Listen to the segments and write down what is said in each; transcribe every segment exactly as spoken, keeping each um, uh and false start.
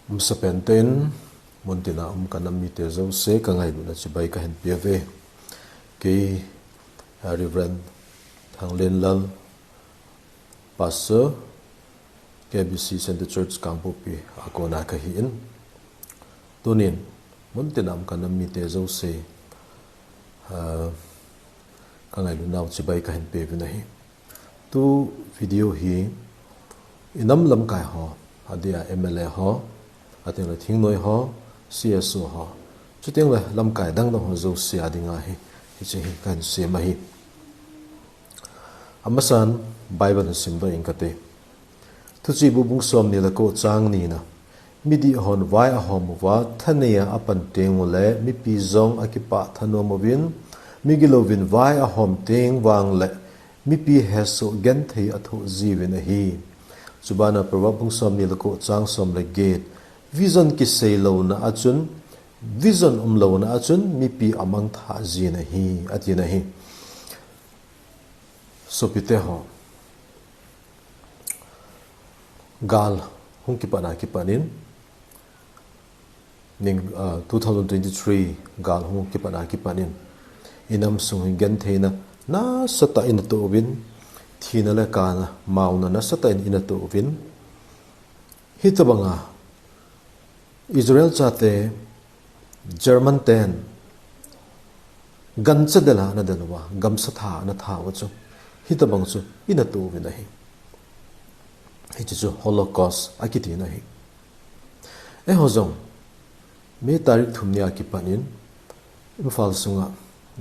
Masapen in, muntina um ka nam mite jouse ka ngailutna chibai ka hin pe uve. Kei, ah, Reverend Thanglenlal, Pastor, K B C Centre Church Kangpokpi a kona ka hi in. Tunin, muntina um ka nam mite jouse, ah, ka ngailutnau chibai ka hin pe uvin ahi. Tu video hi i nam lamkai ho, adia M L A ho, ateng le thingnoi ho, C S O ho, chuteng le lamkai dangdang ho jouse a dinga hi, hiche hi ka hin sem ahi. Amasan Bible hin simdoh inge kate. Thuchihbu bung somni le ko chang nina. Midih hon vai ahom uva, thanei a apan teng ule, mipi jong akipah thanom uvin, migilou vin vai ahom teng vang le, mipi hesoh genthei athoh jiuvin ahi. Chubana Proverb bung somni le ko chang som le get. Vision kisei louna a chun, vision um louna a chun, mipi amangthah jin ahi, atin ahi. Sopite ho. Gal hung kipatna kipanin, ning, ah, two thousand twenty-three gal hung kipatna kipanin, i nam sung hin gentheina nasatah in atoh uvin, thina le kana mauna nasatah in atoh uvin, hitobanga Israel chate, German ten, gancha del a ana del uva, gamsa tha ana tha uva chu, hitobang chu in atoh uvin ahi. Hiche chu Holocaust akitin ahi. Eiho jong, May tarik thum nia kipanin, Imphal sunga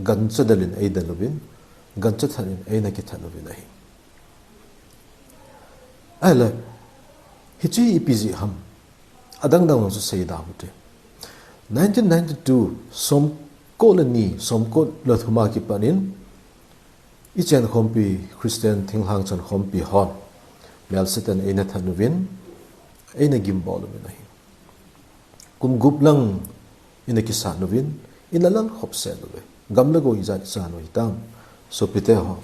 gancha del in eidel uvin, gancha that in eina kithat uvin ahi. Ahile, hiche ipi jeh ham, adangdang jong chu seida hite. Nineteen ninety-two, somko le ni, somko le thum a kipanin, i chenkhompi, Christian thinglhang chenkhompi hon, melse ten eina that uvin, eina gimbol uvin ahi. Kum gup lang ina kisat uvin, ina lal khop set uve. Gam le go ijat ichan u hitam. Sopite ho.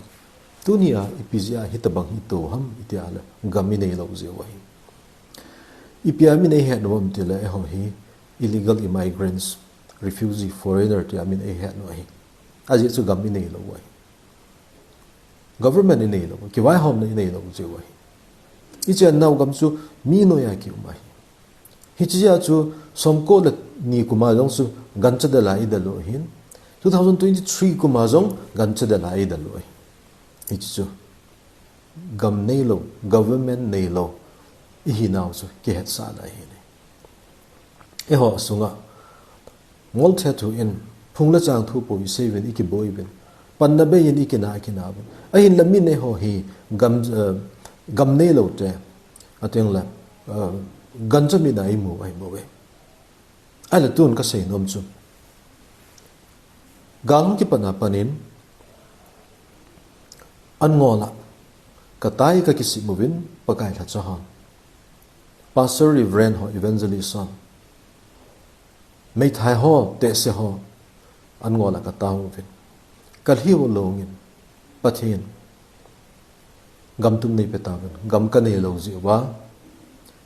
Tunia ipi jeh a hitobang hi atoh u ham iti le gam inei lou jeh u ahi. Ipi a min eihet u ham itile eiho hi illegal immigrants, refugee, foreigner tia min eihet u ahi. Ajeh chu gam inei lou u ahi. Government inei lou, kivaihomna inei lou jeh u ahi. I chennau gam chu mi noiya kium ahi. Hiche jeh a chu somko le ni kum a jong chu gancha del a idel u ahin, two thousand twenty-three kum a jong gancha del a idel u ahi. Hiche chu gam neilou, government neilou ihinau chu kihetsahna ahi. Eiho sunga ngol the thu in, phung le chang thu pou isei uvin, ikiboi uvin, panna bei in ikina, ikina uvin. Ahinla min eiho hi gam, eh, gam neilou te, ateng le, eh, gancha min a imu, imu uve. Ahile tun kasei nom chu, gal hung kipatna panin, an ngol a katai kakisim uvin, Pakai lhacha hon, Pastor, Reverend ho, Evangelist hon, meithai ho, tehse ho, an ngol a katao uvin, kalhi u longin, Pathen, gam tum neipe tauvin, gam kanei lou jeh uva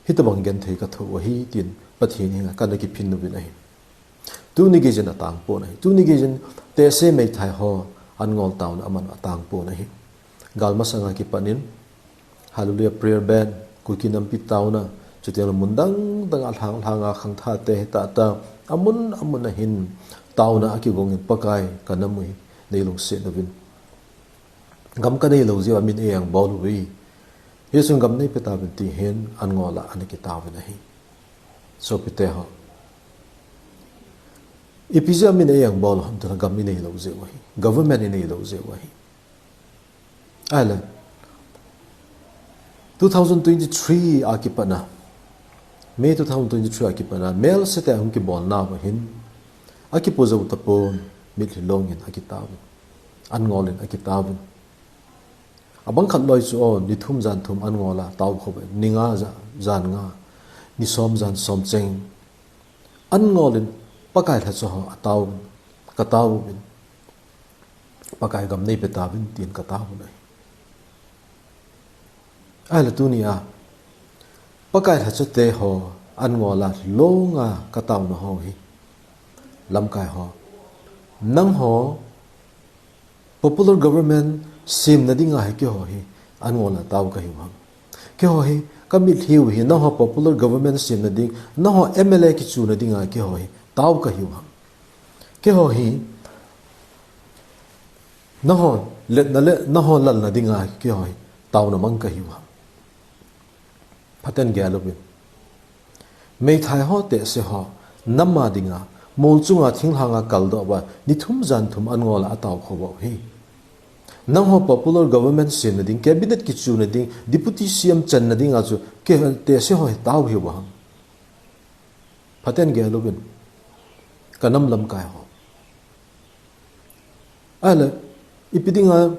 hitobang genthei kathoh u ahi, tin Pathen henga kana kiphin uvin ahi. Tuni geijin atang pon ahi. Tuni geijin tehse meithai ho an ngol taona aman atang pon ahi. Gal masanga kipanin, Hallelujah Prayer Band, Kuki nampi taona, chuteng le mun dang dang a lhang lhang a khangthah te hita ta, amun amun a hin taona akigong in, Pakai, kanam u hi neilungset uvin, gam kanei lou jeh uva min eiengbol uve. Hichun gam neipe tauvin ti hin an ngol a ana kitao uvin ahi. Sopite ho. Ipi jeh a min eiengbol u ham itile gam inei lou jeh u ahi. Government inei lou jeh u ahi. Ahile, two thousand twenty-three a kipatna, May two thousand twenty-three a kipatna, melse te hung kibolna uva hin, akipo jou tapon, mitlhi longin akitao uvin, an ngol in akitao uvin. Abang khat loi chu o, ni thum jan thum an ngol a tao khop e, ni nga ja-, jan nga, ni som jan som cheng. An ngol in Pakai lhacha ho atao uvin, katao uvin, Pakai, gam neipe tauvin, tin katao uvin ahi. Ahile tunia Pakai lhacha te ho an ngol a longa ka tauna ho hi, lamkai ho, nangho popular government semna dinga hi keiho hi an ngol a tao ka hiu ham? Keiho hi ka mitlhiu hi nangho popular government semna ding, nangho M L A kichuna dinga keiho hi tao ka hiu ham? Keiho hi nangho letna le nangho lalna dinga keiho hi tauna mang ka hiu ham? Phaten gel uvin. Meithai ho, tehse ho, nam a dinga, mol chunga thinglhanga kaldoh uva, ni thum jan thum an ngol a atao kho u hi. Nangho popular government semna ding, cabinet kichuna ding, deputy C M channa dinga chu, kei, tehse ho hi tao hiu ham? Phaten gel uvin. Ka nam lamkai ho. Ahile, ipi dinga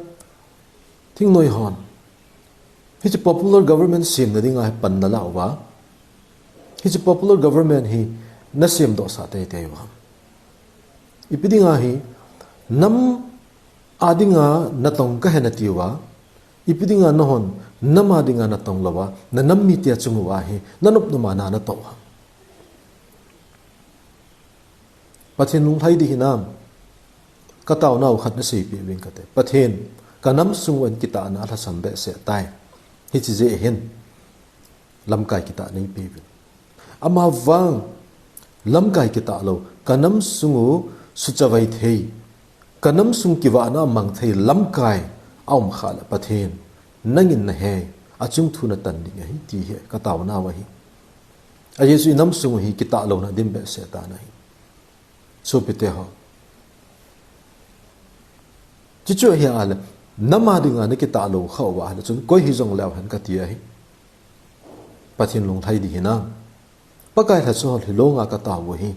thingnoi hon hiche popular government semna dinga hi pan na la uva, hiche popular government hi na semdoh sah teitei uva, ipi dinga hi nam a dinga na tong ka hi nati uva, ipi dinga nahon nam a dinga na tong louva, na nam mite achung uva hi na nop nop a na na toh uva? Pathen lunglhai ding hinam? Ka taonau khat na seipeh uving kate. Pathen, ka nam sung uva hin kitahna alhasam behseh tai. Hiche jeh hin lamkai kitah neipe uvin. Amavang lamkai kitah lou, ka nam sung u suchavai thei, ka nam sung kivahna mang thei lamkai aum khah le Pathen, nangin na he, achung thu na tan ding ahi, ti hi ka taonau ahi. Ajeh chu i nam sung u hi kitah louna dim behseh tan ahi. Sopite ho, chuchu ahi a le, nam a dinga na kitah lou khah uva ahile chun koi hijong leu hen kati ahi. Pathen lunglhai ding hinam? Pakai lhacha ho lhilonga ka tao u hi,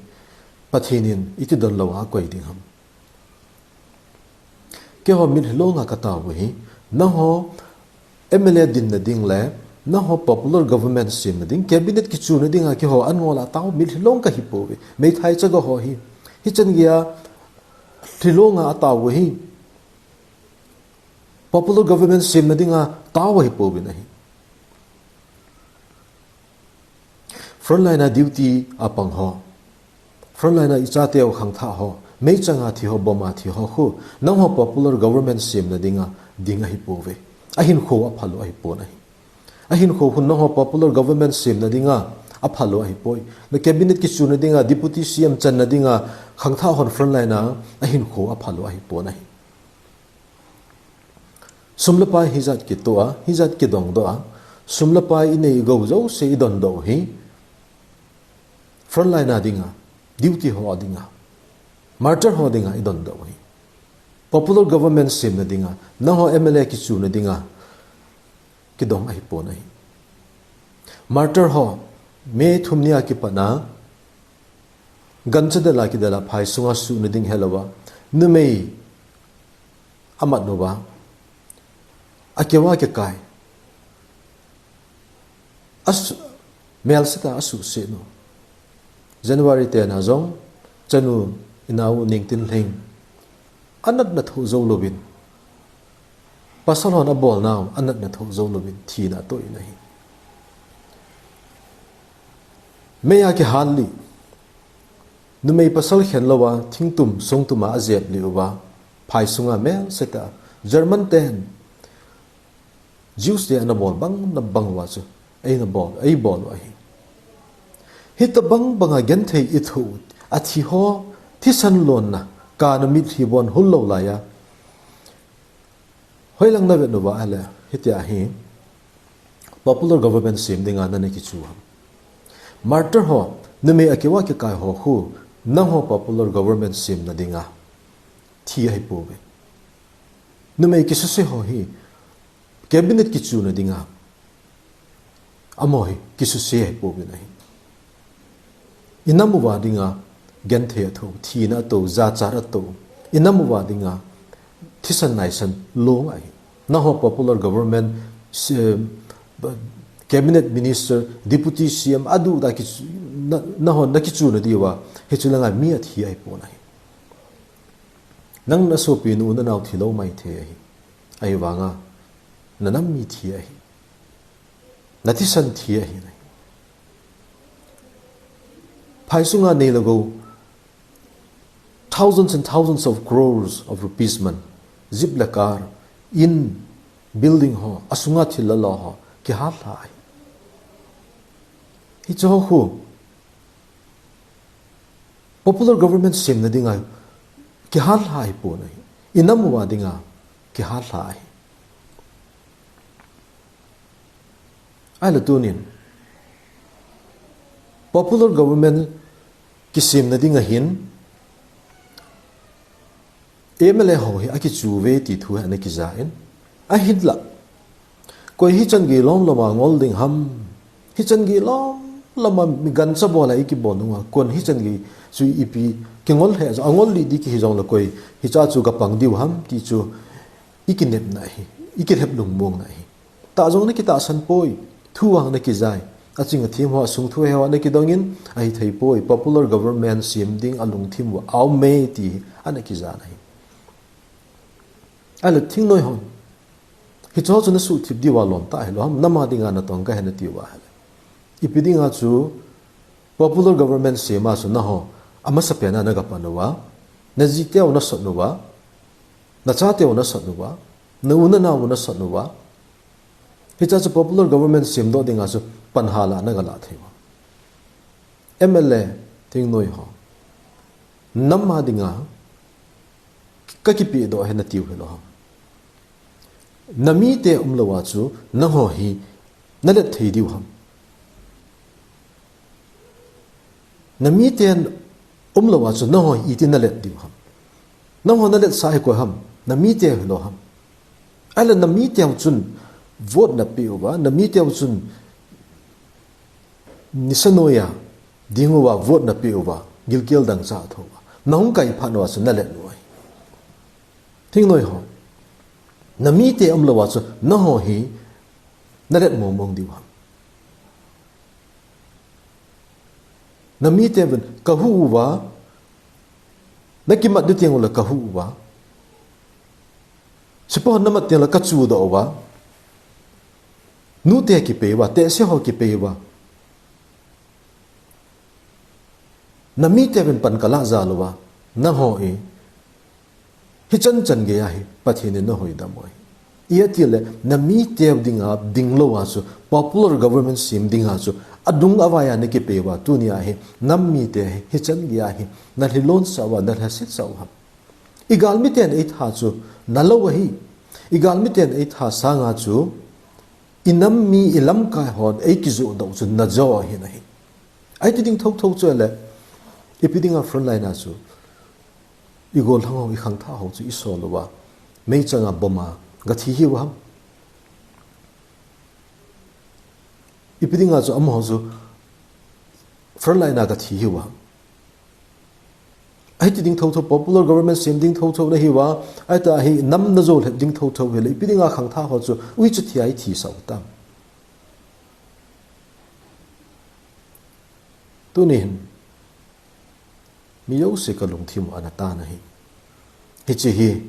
Pathen in iti don lou a koi ding ham? Keiho mitlhi longa ka tao u hi, nangho M L A dinna ding le nangho popular government semna ding, cabinet kichuna dinga keiho an ngol a tao mitlhi long ka hi pouve. Meithai chaga ho hi, hichan geiya lhilonga atao u hi, popular government semna dinga tao ahi pouvin ahi. Frontline a duty a pang ho, frontline a i chateu khangthah ho, meichang a thi ho, bomb a thi ho khu, nangho popular government semna dinga ding ahi pouve. Ahinkho aphal u ahi pon ahi. Ahinkho khun nangho popular government semna dinga aphal u ahi poi. Na cabinet kichuna dinga, deputy C M channa dinga, khangthah hon frontline a ahinkho aphal u ahi pon ahi. Sum le pai hijat kitoh a, hijat kidongdoh a, sum le pai i nei i gou jouse i dondoh u hi, frontline a dinga, duty ho a dinga, martyr ho dinga i dondoh u hi. Popular government semna dinga, nangho M L A kichuna dinga kidong ahi pon ahi. Martyr ho, May thum nia kipat a, gancha del a kidel a phai sunga suhna ding helouva, numei amat uva, akeu a kikai, asu-, melsetah a asuhset u. January ten a jong, chanu, inau Ningtinlhing, anatna thoh jou louvin, pasal hon abolnau anatna thoh jou louvin thina atoh in ahi. Mei a kihal lih, numei pasal khen louva thingtum songtum a ajep lih uva, phai sunga melsetah a, German ten Jews te ana bol bang na bang uva chu eina bol, eibol u ahi. Hitabang banga genthei i thoh u, athi ho thisan lonna kana mitlhi bon hul lou laiya, hoilang na vet uva ahile, hitia hi popular government sem dinga nana kichu ham? Martyr ho, numei akeu a kikai ho khu, nangho popular government semna dinga thi ahi pouve. Numei kisuse ho hi cabinet kichuna dinga, amaho hi kisuse ahi pouvin ahi. I nam uva dinga genthei athoh, thina atoh, jachat atoh, i nam uva dinga thisan naisan long ahi. Nangho popular government, se-, cabinet minister, deputy C M, aduh da kichu-, na, nangho na kichuna diuva, hichu langa mi athi ahi pon ahi. Nang na sopinu na nao thi lou maithei ahi. Ahivanga, na nam mi thi ahi. Na thisan thi ahi. Phai sunga nei le gou, thousands and thousands of crores of rupees man, jeep le car, in, building ho, asunga thil le lo ho, kihal lha ahi. Hiche ho khu, popular government semna dinga, kihal lha ahi pon ahi. Inam uva dinga, kihal lha ahi. Ahile tunin, popular government kisemna dinga hin, M L A ho hi akichu uve ti thu hi ana kija in. Ahinla, koi hichan gei lom lom a ngol ding ham, hichan gei lom lom a mi gancha bol a ikibol nunga, kon hichan gei chu ipi kingol he, angol lih ding kihi jongle koi, hicha chu gapang diu ham ti chu ikinepna ahi, ikilhep lungmongna ahi. Tah jong ana kitahsan poi, thu vang ana kijai. Aching athem ho, asung thu he ho ana kidongin, ahithei poi, popular government sem ding alungthim uva aume ti ana kijan ahi. Ahile thingnoi hon, hiche ho chu nasuhthip diuva lom tah hilou ham, nam a dinga natong kahi nati uva ahile. Ipi dinga chu popular government sem a chu nangho amasapen a nagapan uva, najiteu nasot uva, nachateu nasot uva, na u nanao u nasot uva. Hicha chu popular government semdoh dinga chu panhal a nagalah thei uva. M L A, thingnoi ho, nam a dinga kakipehdoh ahi natiu hilou ham. Namite umlouva chu nangho hi nalet thei diu ham. Namite umlouva chu nangho hi iti nalet diu ham. Nangho naletsah hi koi ham, namite hilou ham. Ahile namiteu chun vote napeh uva, namiteu chun nisa noiya ding uva vote napeh uva, gilkel dangchah thou uva, nahung kaiphat uva chu nalet u ahi. Thingnoi ho, namite umlouva chu nangho hi nalet mongmong diu ham. Namiteuvin kahu uva, nakimat ding teng ule kahu uva, sepai hon namat teng le kachudoh uva, nute kipei uva, tehse ho kipei uva, namiteuvin pan kalah jal uva, nangho hi hichan chan geiya hi Pathen in nahoidam u ahi. Ipi tile namiteu dinga dinglouva chu popular government sem dinga chu adung avaiya nakipei uva, tunia hi nam mite hi hichan geiya hi nalhilonsah uva, nalhasetsah u ham. Igalmiten eitha chu nalou ahi. Igalmiten eitha sanga chu inam mi, ilamkai hon eikijohdoh u chu najo ahi nahi. Ahiti ding thouthou chu ahile, ipi dinga frontline a chu igollhang ho, ikhangthah ho chu isol uva, meichanga bomb a gathi hiu ham? Ipi dinga chu amaho chu frontline a gathi hiu ham? Ahiti ding thouthou, popular government sem ding thouthou nahiu va, ahitah hi nam najolhep ding thouthou hile, ipi dinga khangthah ho chu uicha thia ithisah u tam? Tunin, mi jouse kalungthim u ana tan ahi. Hiche hi,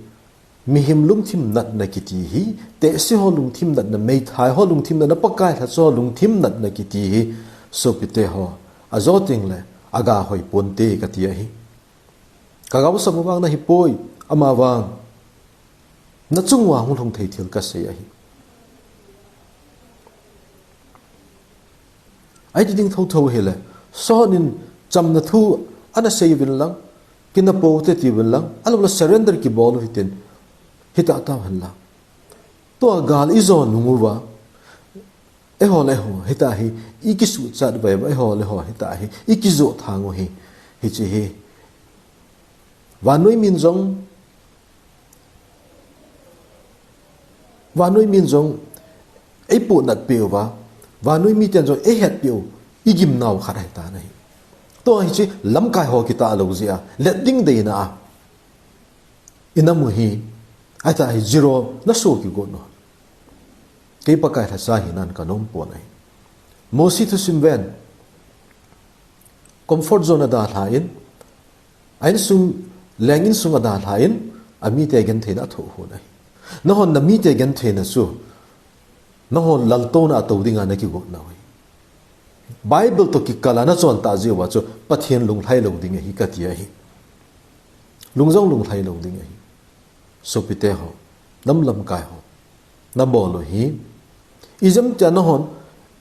mihem lungthim natna kiti hi, tehse ho lungthim natna, meithai ho lungthim natna, Pakai lhacha ho lungthim natna kiti hi, sopite ho, ajo tengle, agahoi ponte kati ahi. Kagaosap u vang nahipoi, amavang nachung uva hung lhung thei thil kasei ahi. Ahiti ding thouthou hile, sonin chamna thu ana seiuvin lang, kinapoute tiuvin lang, ahiloule surrender kibol u hitin, hitah tauhen lang. Tua gal ijo nung uva, eiho le eiho hitah hi ikisuhchat uva, eiho le eiho hitah hi ikijoh thang u hi, hiche hi vannoi min jong, vannoi min jong eipohnatpeh uva, vannoi miten jong eihetpeh u, igimnau khat ahitan ahi. Tua hiche lamkai ho kitah lou jeh a, let ding deina a, inam u hi, ahitah hi zero naso kigot u. Kei Pakai lhacha hinan kanom pon ahi. Mosi thusim ven, comfort zone adalhan, a insung, leng insung adalhan, amite gentheina athoh u ahi. Nahon namite gentheina chu, nahon laltouna a tou dinga nakigot nau ahi. Bible toh kikal a nachon tah jeh uva chu Pathen lunglhai lou ding ahi kati ahi. Lung jong lunglhai lou ding ahi. Sopite ho, nam lamkai ho, nabol u hi ijemtia nahon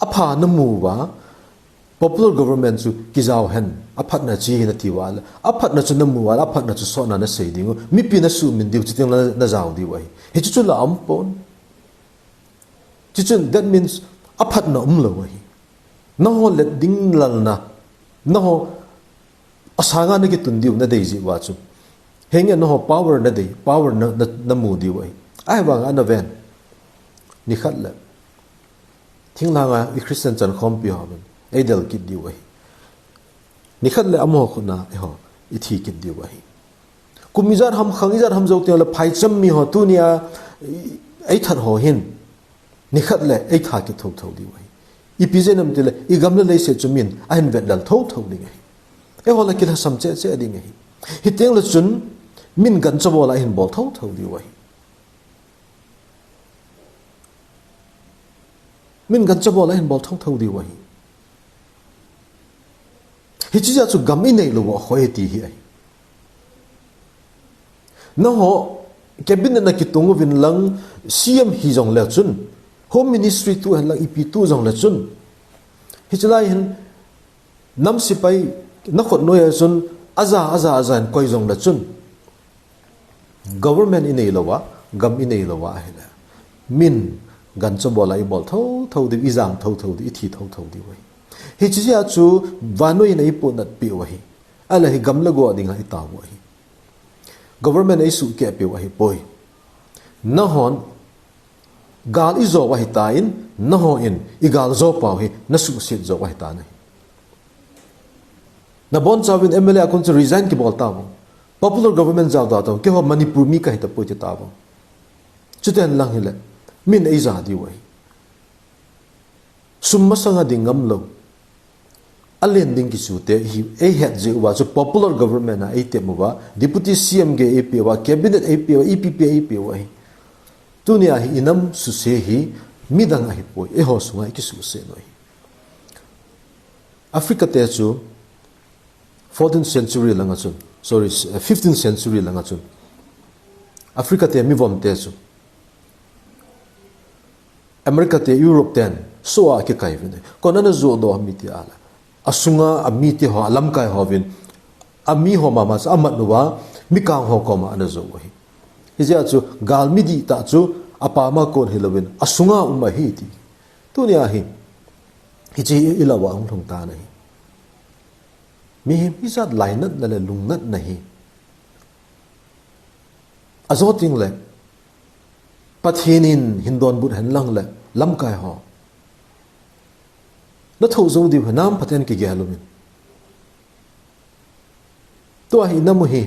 apha namu uva, popular government chu kijao hen, aphatna chu hi nati uva le, aphatna chu namu uva le, aphatna chu sotna nasei ding u, mipi nasuhmil diu, chuteng le najao diu ahi. Hichu chu la umpon. Chuchun, that means, aphatna umlou ahi. Nangho let ding lalna, nangho asanga nakitun diu nadei jeh uva chu. Henge nangho power nadei, power na, na, namu diu ahi. Ahivanga naven. Nikhat le. Thinglhanga i Christian chankhompi hovin eidel kit diu ahi. Nikhat le amaho khutna eiho ithi kit diu ahi. Kum ijat ham khang ijat ham jou teng le phaicham mi ho tunia eithah ho hin nikhat le eitha kit thotho diu ahi. Ipi jeh ham tile igam le leiset chu min ahin vetlel thotho ding ahi. Eiho le kilhasam cheh cheh ding ahi. Hiteng le chun min gancha bol a ahin bol thotho diu ahi. Min gancha bol a ahin bol thotho diu ahi. Hiche jeh a chu gam inei lou u ahoi ti hi ahi. Nangho cabinet nakitung uvin lang C M hijong le chun, Home Ministry tu hen lang ipi tu jong le chun, hiche lai hin nam sepai nakhut noiya chun aja, aja, aja in koi jong le chun, government inei lou a, gam inei lou a ahile, min gancha bol a ibol thotho diu, ijam thotho diu, ithi thotho diu ahi. Hiche jeh a chu vannoi in eipohnat peh u ahi. Ahile hi gam le go dinga itao u ahi. Government eisuhkeh peh u ahipoi. Nahon gal ijo u ahitan, nahon igal jo pau hi nasuhset jo u ahitan ahi. Nabonchauvin M L A a kon chu resign kibol tauvin. Popular government jaoda tau, keiho Manipur mi kahi tapoi ti tauvin. Chuteng lang hile, min eija diu ahi. Sum masanga ding ngam lou. Alen ding kichute hi eihet jeh uva chu popular government a eitem uva, Deputy C M gei eipeh uva, cabinet eipeh uva, ipi pi eipeh uva ahi. Tunia hi inam suse hi midang ahipoi, eiho sunga ikisuse u ahi. Africa te chu fourteenth century langa chun, sorry, fifteenth century langa chun Africa te mivomte chu America te Europe ten soh a akikai uvin ahi. Kon ana johdoh ham iti ahile, asunga amite ho, alamkai hovin, ami ho mama chu amat uva, mikang ho koma ana jou u ahi. Hijeh a chu galmi dihtah chu apam a kon hilouvin asunga um ahi ti. Tunia hi hiche hi ilah uva hung lhung tan ahi. Mihem hijat lainatna le lungnatna hi ajo teng le, Pathen in hin donbut hen lang le, lamkai ho, nathoh jou diu hinam phaten kigel uvin. Tua hi inam u hi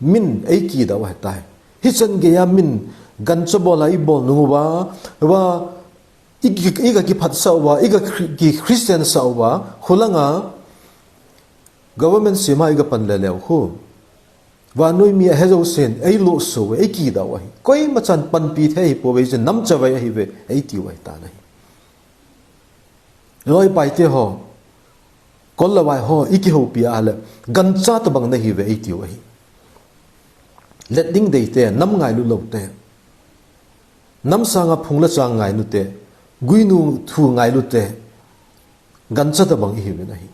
min eikida u ahitai. Hichan geiya min gancha bol a ibol nung uva, uva, i, i, iga kiphatsah uva, iga Chri-, ki Christian sah uva, khulanga government sem a iga pan leleu khu, vannoi mi ahe jousen eilohso u, eikida u ahi. Koimachan panpi thei ahipouve, hiche nam chavai ahiuve eitiu ahitan ahi. Loi paite ho, kol le vai ho, ikihoupi ahile, gancha tobang nahiuve eitiu ahi. Let ding deite, nam ngailu loute, nam sanga phung le chang ngailute, guinu thu ngailute, gancha tobang ihiuvin ahi.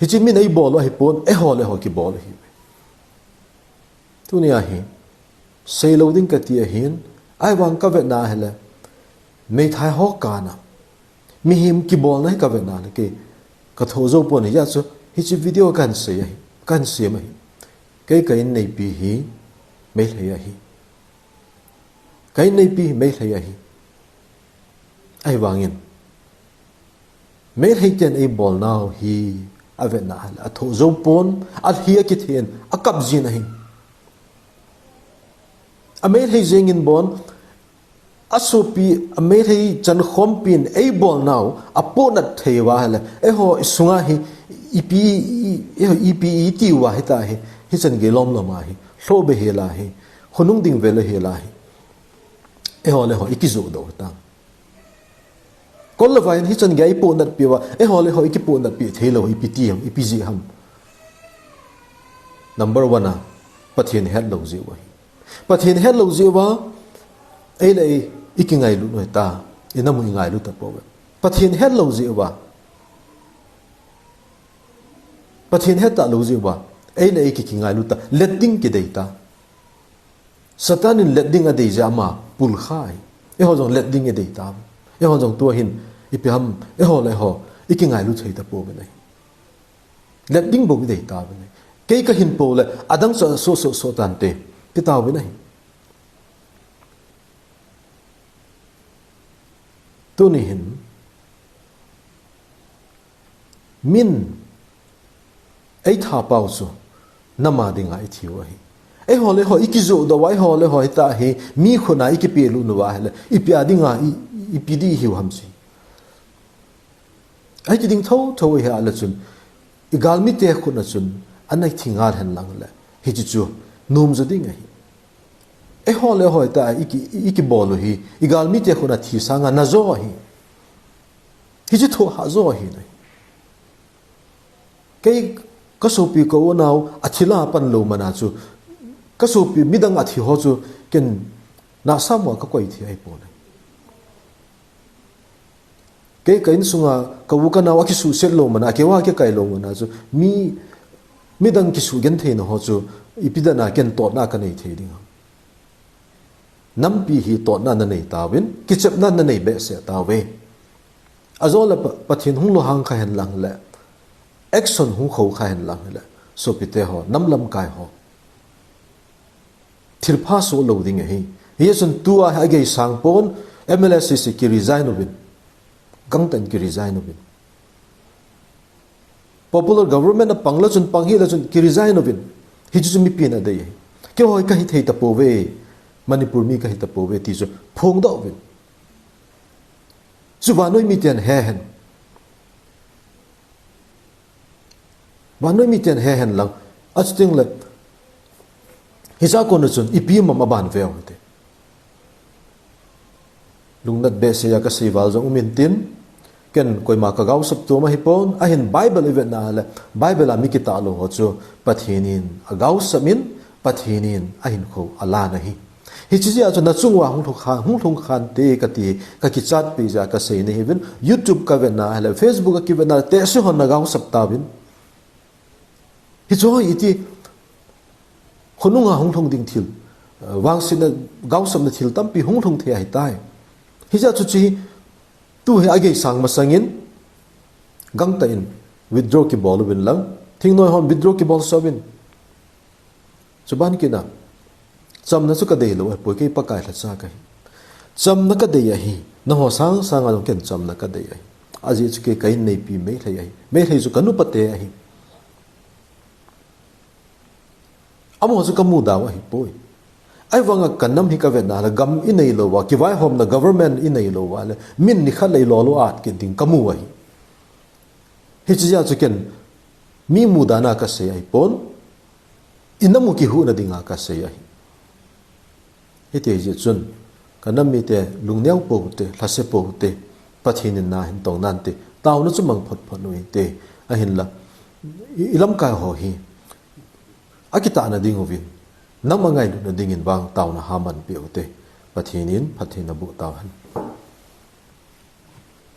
Hiche min eibol u ahipon, eiho le eiho kibol u ahiuve. Tunia hi seilou ding kati ahin, ahivang kavetna ahile, meithai ho kana mihem kibolna hi kavetna le kei kathoh jou pon ahi, hijeh chun hiche video kahin sei ahi, kahin sem ahi. Kei ka inneipi hi Meitei ahi. Ka inneipi hi Meitei ahi. Ahivangin Meitei ten eibolnau hi avetna ahile athoh jou pon, alhi akithen, akap jin ahi. A Meitei jengin bon, asopi, a Meitei chankhompin eibolnau apohnat thei uva ahile, eiho isunga hi ipi, i, eiho ipi itiuva hita hi, hichan gei lomlom ahi, lhoh be hela hi, khonung ding vel hela hi, eiho le eiho ikijohdoh u hitam. Kol le vai in hichan gei ipohnat peh uva, eiho le eiho ikipohnat peh theilou, ipi ti ham, ipi jeh ham. Number one a, Pathen hetlou jeh uva ahi. Pathen hetlou jeh uva, ei le ei ikingailut u hita, inam u ingailut tapouve. Pathen hetlou jeh uva, Pathen hetah lou jeh uva, ei le ei ki, kingailut ta, let ding kidei ta. Satan in let ding adei jeh a ama pulkha ahi. Eiho jong let ding idei ta. Eiho jong tua hin, ipi ham, eiho le eiho ikingailut thei tapouvin ahi. Let ding bou idei tauvin ahi. Kei kahin pou le, adang chu asoh soh soh tante, ti tauvin ahi. Tuni hin, min eitha pau chu nam a dinga ithiu ahi. Eiho le eiho ikijoh doh uva, eiho le eiho hita hi mi khut a ikipehlut uva ahile, ipi a dinga i, ipi ding ihiu ham chu. Ahi ti ding thotho ahile chun, igalmite khut a chun, ana thi ngal hen lang le, hiche chu, nom jo ding ahi. Eiho le eiho hita, iki, ikibol u hi, igalmite khut a thi sanga najo ahi. Hiche thu hahjo ahi nai. Kei kasopi ka u nau athi la pan lou mana chu, kasopi midang athi ho chu, ken nasam uva kakoi thei ahipoi. Kei ka insunga ka u ka nau akisuhset lou mana, keiva kikai lou mana chu, mi, midang kisugentheina ho chu, ipi dinga ken totna kanei thei ding ham. Nampi hi totna nanei tauvin, kichepna nanei behseh tauve. Ajo le Pa-, Pathen hung lunghang kha hen lang le, action hung khou kha hen lang le, sopite ho, nam lamkai ho, thilpha soh lou ding ahi. Hichun tua hi agei sang pon, M L A seat ki resign uvin. Gangtah in ki resign uvin. Popular government a pang le chun, pang hih le chun ki resign uvin. Hichu chu mipin adei ahi. Keiho hi kahi thei tapouve, Manipur mi kahi tapouve ti chu phongdoh uvin. Chu vannoi miten he hen. Vannoi miten he hen lang. Achuteng le, hiche a kon a chun ipi ham aban veu hite. Lungnat behseh a kasei val jong um intin, ken koima kagaosap tom ahipon, ahin Bible ivet na le, Bible a mi kitah lou ho chu Pathen in agaosap in, Pathen in ahinkho alan ahi. Hiche jeh a chu nachung uva hung lhung khan, hung lhung khante kati, kakichat peh jeh a kasei nahiuvin, YouTube kavet na le, Facebook a kivet na le, tehse hon nagaosap tauvin. Hichu hi iti, khonunga hung lhung ding thil, eh, vangsetna, gaosapna thil tampi hung lhung thei ahitai. Hijeh chun hiche hi, tu hi agei sang masangin, gangtah in withdraw kibol uvin lang, thingnoi hon withdraw kibol sah uvin. Chuban kit a, chamna chu kadei lou ahipoi, kei Pakai lhacha kahi. Chamna kadei ahi, nangho sang sanga jong ken chamna kadei ahi. Ajeh chu kei ka inneipi Meitei ahi. Meitei chu kanu pate ahi. Amaho chu kamuda u ahipoi. Ahivanga kanam hi kavet na le gam inei lou uva, kivaihomna government inei lou uva le, min nikhat le ilolo at kit ding kamu ahi. Hiche jeh a chu ken mi muda na kasei ahipon, inam u kihuhna dinga kasei ahi. Hiti jeh chun, kanam mite lungneo pou hite, lhase pou hite, Pathen in nahin tong nante, taona chu mang phot phot u hite, ahinla, i, ilamkai ho hi, akitahna ding uvin, nam angailutna dingin vang taona haman peh u hite, Pathen in phatthei naboh tauhen.